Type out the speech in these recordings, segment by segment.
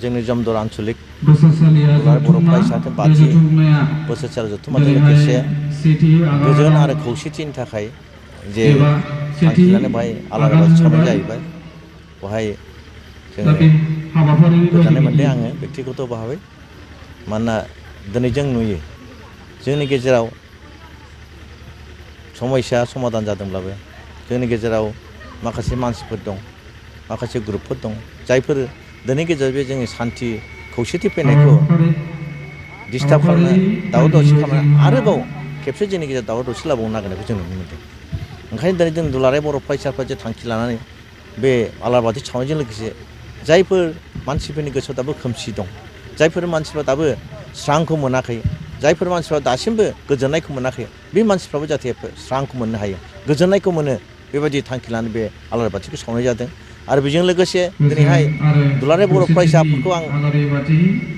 जोंनि जमदर आनसलिक दुलाराय बर' फरायसा आफाद बाथि बोसोरसालि जथुम्माजों लोगोसे गोजोन आरो खौसेथिनि थाखाय जे थांखि लानाय बेवहाय आलारि बाथि सावनाय जाहैबाय। बेवहाय जोङो गोजोननाय मोनदों आङो बेक्तिगत भाबै। मानोना दिनै जों नुयो जोंनि गेजेराव समस्या समाधान जादोंब्लाबो जोंनि गेजेराव माखासे मानसिफोर दं, माखासे ग्रुपफोर दं, जायफोर दिनै गेजेराव बे जोंनि सान्थि खौसेथि फैनायखौ डिस्टार्ब खालामनो, दावराव दावसि खालामनो आरोबाव खेबसे जोंनि गेजेराव दावराव दावसि लाबोनो नागिरनायखौ जों नुनो मोनदों। ओंखायनो दिनै जों दुलाराय बर' फरायसा आफाद जे थांखि लानानै बे आलारि बाथि सावनायजों लोगोसे जायफोर मानसिफोरनि गोसोआव दाबो खोमसि दं, जायफोर मानसिफ्रा दाबो स्रांखौ मोनाखै, जायफोर मानसिफ्रा दासिमबो गोजोननायखौ मोनाखै, बे मानसिफ्राबो जाहाथे स्रांखौ मोननो हायो, गोजोननायखौ मोनो, बेबायदि थांखि लानानै बे आलारि बाथिखौ सावनाय जादों। आरो बेजों लोगोसे दिनैहाय दुलाराय बर' फरायसा आफादखौ आं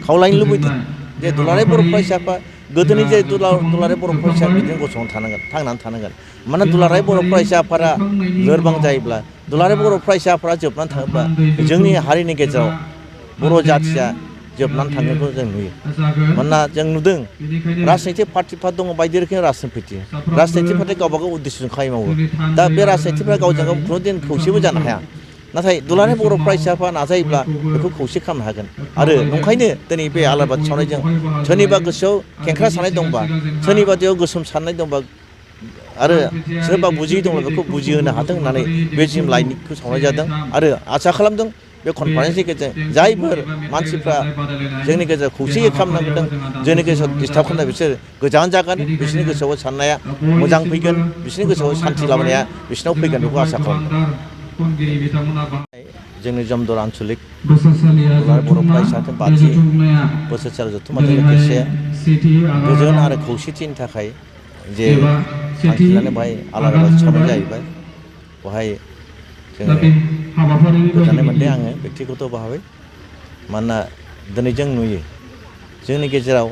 खावलायनो लुबैदों जे दुलाराय बर' फरायसा आफाद गोदोनि जे दुलाराय बर' फरायसा बिदिनो गसंनानै थानांगोन, थांनानै थानांगोन। मानोना दुलाराय बर' फरायसा आफादा लोरबां जायोब्ला, दुलाराय बर' फरायसा आफादा जोबनानै थाङोब्ला जोंनि हारिनि गेजेराव बर' जाथिया जोबनानै थांनायखौ जों नुयो। मानोना जों नुदों राजनितिक पार्टिफ्रा दङ, बायदि रोखोमनि राजनितिक पार्टि गावबा गाव उद्देশ্যजों खामानि मावो। दा बे राजनितिकफ्रा गावजों गाव खुनुदिन खौसेबो जानो हाया। नाथाय दुलाराय बर' फरायसा आफादा नाजायोब्ला बेखौ खौसे खालामनो हागोन। आरो नंखायनो दिनै बे आलारि बाथि सावनायजों सोरनिबा गोसोआव खेंख्रा साननाय दंबा, सोरनिबा देहायाव गोसोम साननाय दंबा आरो सोरबा बुजियै दंब्ला बेखौ बुजिहोनो हाथों होननानै बे जिम लाइटखौ सावनाय जादों। आरो आसा खालामदों बे कनफारेन्सनि गेजेरजों जायफोर मानसिफ्रा जोंनि गेजेराव खौसेयै खालामनांदों, जोंनि गेजेराव डिस्टार्ब खालामनाय बिसोर गोजान जागोन, बिसोरनि गोसोआव साननाया मोजां फैगोन, बिसोरनि गोसोआव सान्थि लाबोनाया बिसोरनाव फैगोन, बेखौ आसा खालामदों। जोंनि जमदर आनसलिक दुलाराय बर' फरायसा आफाद बाथि बोसोरसालि जथुम्माजों लोगोसे गोजोन आरो खौसेथिनि थाखाय जे थांखि लानाय बेवहाय आलारि बाथि सावनाय जाहैबाय। बेवहाय जोङो गोजोननाय मोनदों आङो बेक्तिगत भाबै। मानोना दिनै जों नुयो जोंनि गेजेराव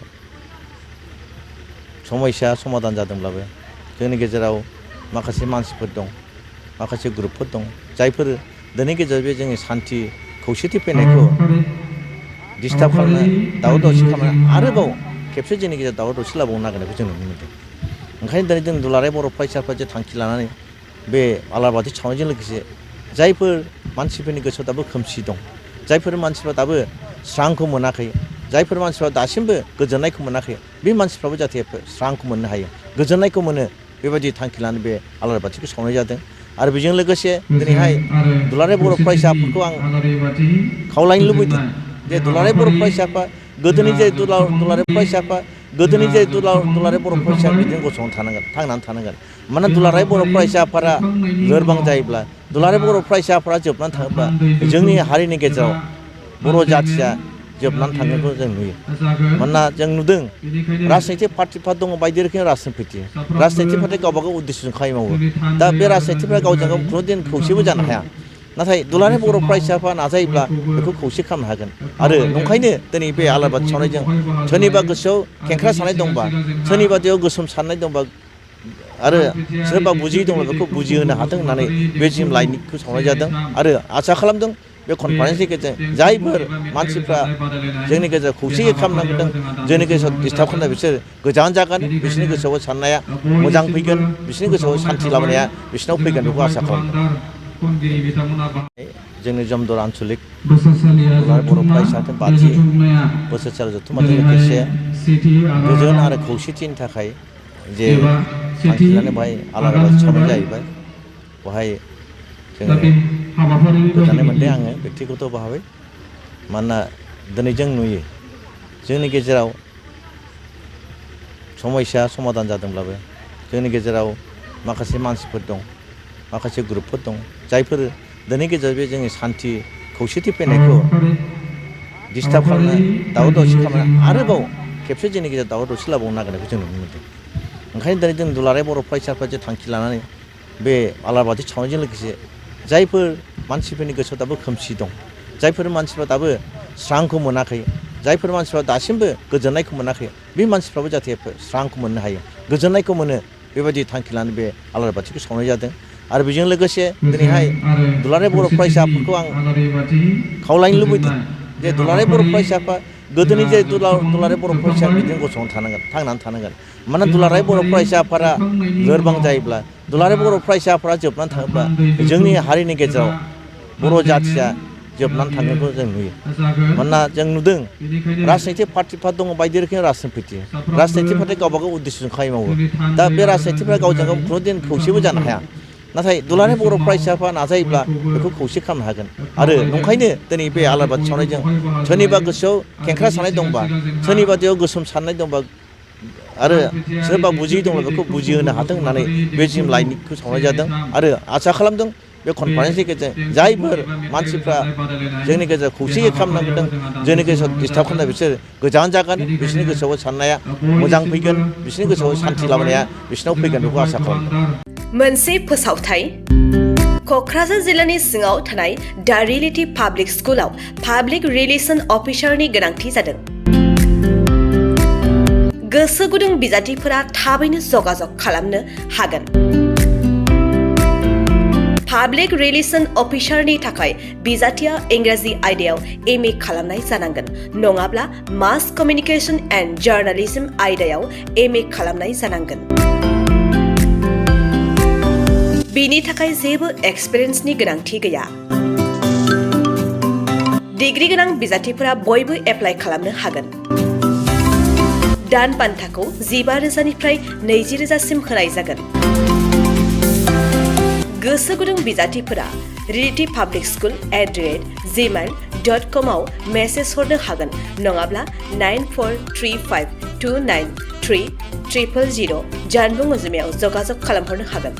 समस्या समाधान जादोंब्लाबो जोंनि गेजेराव माखासे मानसिफोर दं, माखासे ग्रुपफोर दं, जायफोर दिनै गेजेराव बे जोंनि सान्थि खौसेथि फैनायखौ डिस्टार्ब खालामनो, दावराव दावसि खालामनो आरोबाव खेबसे जोंनि गेजेराव दावराव दावसि लाबोनो नागिरनायखौ जों नुनो मोनदों। ओंखायनो दिनै जों दुलाराय बर' फरायसा आफाद जे थांखि लानानै बे आलारि बाथि सावनायजों लोगोसे जायफोर मानसिफोरनि गोसोआव दाबो खोमसि दं, जायफोर मानसिफ्रा दाबो स्रांखौ मोनाखै, जायफोर मानसिफ्रा दासिमबो गोजोननायखौ मोनाखै, बे मानसिफ्राबो जाहाथे स्रांखौ मोननो हायो, गोजोननायखौ मोनो, बेबायदि थांखि लानानै बे आलारि बाथिखौ सावनाय जादों। आरो बेजों लोगोसे दिनैहाय दुलाराय बर' फरायसा आफादखौ आं खावलायनो लुबैदों जे दुलाराय बर' फरायसा आफाद गोदोनि जे दुलाराय फरायसा आफाद गोदोनि जे दुलाराय बर' फरायसा बिदिनो गसंनानै थानांगोन, थांनानै थानांगोन। मानोना दुलाराय बर' फरायसा आफादा लोरबां जायोब्ला, दुलाराय बर' फरायसा आफादा जोबनानै थाङोब्ला जोंनि हारिनि गेजेराव बर' जाथिया जोबनानै थांनायखौ जों नुयो। मानोना जों नुदों राजनितिक पार्टिफ्रा दङ, बायदि रोखोमनि राजनितिक पार्टि गावबा गाव उद्देশ্যजों खामानि मावो। दा बे राजनितिकफ्रा गावजों गाव खुनुदिन खौसेबो जानो हाया। नाथाय दुलाराय बर' फरायसा आफादा नाजायोब्ला बेखौ खौसे खालामनो हागोन। आरो नंखायनो दिनै बे आलारि बाथि सावनायजों सोरनिबा गोसोआव खेंख्रा साननाय दंबा, सोरनिबा देहायाव गोसोम साननाय दंबा आरो सोरबा बुजियै दंब्ला बेखौ बुजिहोनो हाथों होननानै बे जिम लाइटखौ सावनाय जादों। आरो आसा खालामदों बे कनफारेन्सनि गेजेरजों जायफोर मानसिफ्रा जोंनि गेजेराव खौसेयै खालामनांदों, जोंनि गेजेराव डिस्टार्ब खालामनाय बिसोर गोजान जागोन, बिसोरनि गोसोआव साननाया मोजां फैगोन, बिसोरनि गोसोआव सान्थि लाबोनाया बिसोरनाव फैगोन, बेखौ आसा खालामदों। जोंनि जमदर आनसलिक दुलाराय बर' फरायसा आफाद बाथि बोसोरसालि जथुम्माजों लोगोसे गोजोन आरो खौसेथिनि थाखाय जे थांखि लानाय बेवहाय आलारि बाथि सावनाय जाहैबाय। बेवहाय जोङो गोजोननाय मोनदों आङो बेक्तिगत भाबै। मानोना दिनै जों नुयो जोंनि गेजेराव समस्या समाधान जादोंब्लाबो जोंनि गेजेराव माखासे मानसिफोर दं, माखासे ग्रुपफोर दं, जायफोर दिनै गेजेराव बे जोंनि सान्थि खौसेथि फैनायखौ डिस्टार्ब खालामनो, दावराव दावसि खालामनो आरोबाव खेबसे जोंनि गेजेराव दावराव दावसि लाबोनो नागिरनायखौ जों नुनो मोनदों। ओंखायनो दिनै जों दुलाराय बर' फरायसा आफाद जे थांखि लानानै बे आलारि बाथि सावनायजों लोगोसे जायफोर मानसिफोरनि गोसोआव दाबो खोमसि दं, जायफोर मानसिफ्रा दाबो स्रांखौ मोनाखै, जायफोर मानसिफ्रा दासिमबो गोजोननायखौ मोनाखै, बे मानसिफ्राबो जाहाथे स्रांखौ मोननो हायो, गोजोननायखौ मोनो, बेबायदि थांखि लानानै बे आलारि बाथिखौ सावनाय जादों। आरो बेजों लोगोसे दिनैहाय दुलाराय बर' फरायसा आफादखौ आं खावलायनो लुबैदों जे दुलाराय बर' फरायसाफ्रा गोदोनि जे दुलाराय बर' फरायसा बिदिनो गसंनानै थानांगोन थांनानै थानांगोन मानोना दुलाराय बर' फरायसाफोरा लोरबां जायोब्ला दुलाराय बर' फरायसाफोरा जोबनानै थाङोब्ला जोंनि हारिनि गेजेराव बर' जाथिया जोबनानै थांनायखौ जों नुयो मानोना जों नुदों राजनितिक पार्टिफ्रा दङ बायदि रोखोमनि राजनितिक पार्टि गावबा गाव उद्देश्यजों खामानि मावो दा बे राजनितिकफ्रा गावजों गाव खुनुदिन खौसेबो जानो हाया नाथाय दुलाराय बर' फरायसाफ्रा नाजायोब्ला बेखौ खौसे खालामनो हागोन आरो नंखायनो दिनै बे आलारि बाथि सावनायजों सोरनिबा गोसोआव खेंख्रा साननाय दंबा सोरनिबा देहायाव गोसोम साननाय दंबा आरो सोरबा बुजियै दंब्ला बेखौ बुजिहोनो हाथों होननानै बे जिम लाइटखौ सावनाय जादों आरो आसा खालामदों बे कनफारेन्सनि गेजेरजों जायफोर मानसिफ्रा जोंनि गेजेराव खौसेयै खालामनांदों जोंनि गेजेराव डिस्टार्ब खालामनाय बिसोर गोजान जागोन बिसोरनि गोसोआव साननाया मोजां फैगोन बिसोरनि गोसोआव सान्थि लाबोनाया बिसोरनाव फैगोन बेखौ आसा खालामदों मोनसे फोसावथाय क'क्राझार जिल्लानि सिङाव थानाय दा रियेलिटी पाब्लिक स्कुलाव पाब्लिक रिलेसन अफिसारनि गोनांथि जादों गोसो गुदुं बिजाथिफोरा थाबैनो जगाजग खालामनो हागोन पाब्लिक रिलेसन अफिसारनि थाखाय बिजाथिया इंराजि आयदायाव एमए खालामनाय जानांगोन नङाब्ला मास कमिउनिकेशन एन्ड जार्नालिज्म आयदायाव एमए खालामनाय जानांगोन बिनि थाखाय जेबो एक्सपिरियेन्सनि गोनांथि गैया डिग्री गोनां बिजाथिफोरा बयबो एप्लाइ खालामनो हागोन दान बान्थाखौ 15,000निफ्राय 20,000सिम होनाय जागोन गोसो गुदुं बिजाथिफोरा realtypublicschool@gmail.com आव मेसेज हरनो हागोन नङाब्ला 9435293000 जानबुं अनजिमायाव जगाजग खालामहरनो हागोन